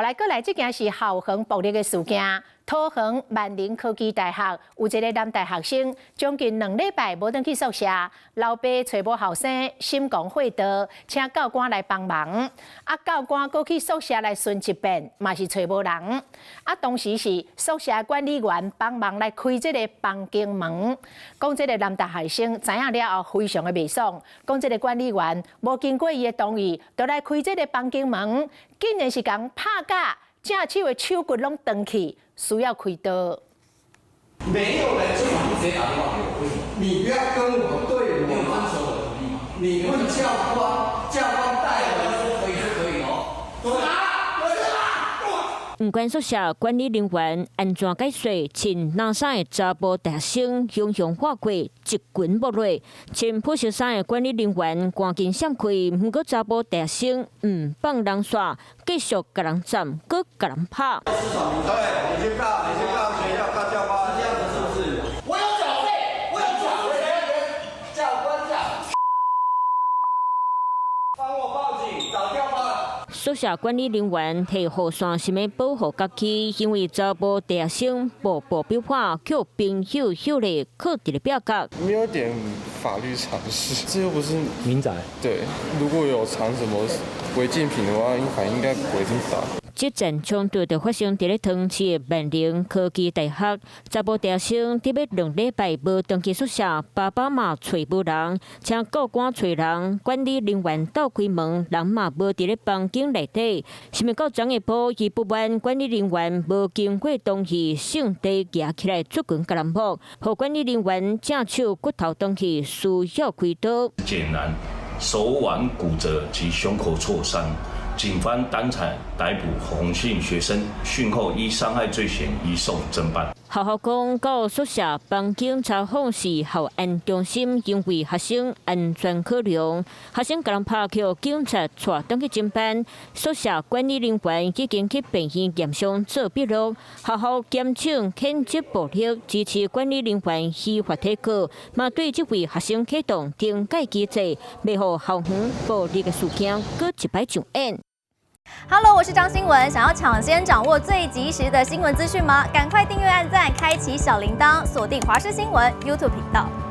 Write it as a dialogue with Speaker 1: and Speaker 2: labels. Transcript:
Speaker 1: 來過來，這件是校園暴力的事件。桃園萬寧科技大學有一个男大學生，將近2禮拜無轉去宿舍，老爸揣無後生，心狂火著，請教官來幫忙。啊，教官閣去宿舍來巡一遍，嘛是揣無人。啊，當時是宿舍管理員幫忙來開這个房間門，講這个男大學生知影了後非常的袂爽，講這个管理員無經過伊的同意，就來開這个房間門，竟然是共拍甲正手的手骨攏斷去，需要開刀。
Speaker 2: 沒有人，為什麼不直接打電話給我？為什麼？
Speaker 3: 你不要跟我對
Speaker 2: 你有徵求我的同意嗎？
Speaker 3: 你問教官，教官帶
Speaker 2: 我說可以就可以哦。對啊，對啊。
Speaker 4: 毋管宿舍管理人員按怎解說，穿藍衫的查埔大學生雄雄喝過一拳落來，穿普色衫的管理人員趕緊閃開，毋過查埔大學生毋放人煞，繼續共人斬，閣共人拍。
Speaker 3: 對，你去告，你去告學校，告教官，
Speaker 2: 這樣子是不是？我有繳費，我有繳費，
Speaker 3: 教官講，幫我報警，找教官。
Speaker 4: 宿舍管理人員提雨傘，想欲保護家己，因為查埔大學生步步逼迫，予朋友向咧靠佇咧壁角。
Speaker 5: 沒有點法律常識，這又不是
Speaker 6: 民宅。
Speaker 5: 對，如果有藏什麼違禁品的話，應應該不會這麼大。
Speaker 4: 這陣衝突就發生佇咧桃市的萬寧科技大學，查埔大學生佇欲2禮拜無轉去宿舍，爸爸嘛揣無人，請教官揣人，管理人員鬥開門，人嘛無佇咧房間內底。想欲到昨下晡，伊不滿管理人員無經過同意，性地舉起來出拳共人撲，予管理人員正手骨頭斷去，需要開刀。
Speaker 7: 簡男手腕骨折及胸口挫傷。警方當場逮捕洪姓學生，訊後依傷害罪嫌移送偵辦。
Speaker 4: 學校講到宿舍房間查訪是校安中心，因為學生安全考量，學生共人拍予警察帶轉去偵辦。宿舍管理人員已經去病院驗傷做筆錄，學校嚴懲譴責暴力，支持管理人員依法提告，嘛對這位學生啟動懲戒機制，袂予校園暴力的事件閣一擺上演。
Speaker 8: Hello，我是張新聞。想要搶先掌握最及時的新聞資訊嗎？趕快訂閱、按讚、開啟小鈴鐺，鎖定華視新聞 YouTube 頻道。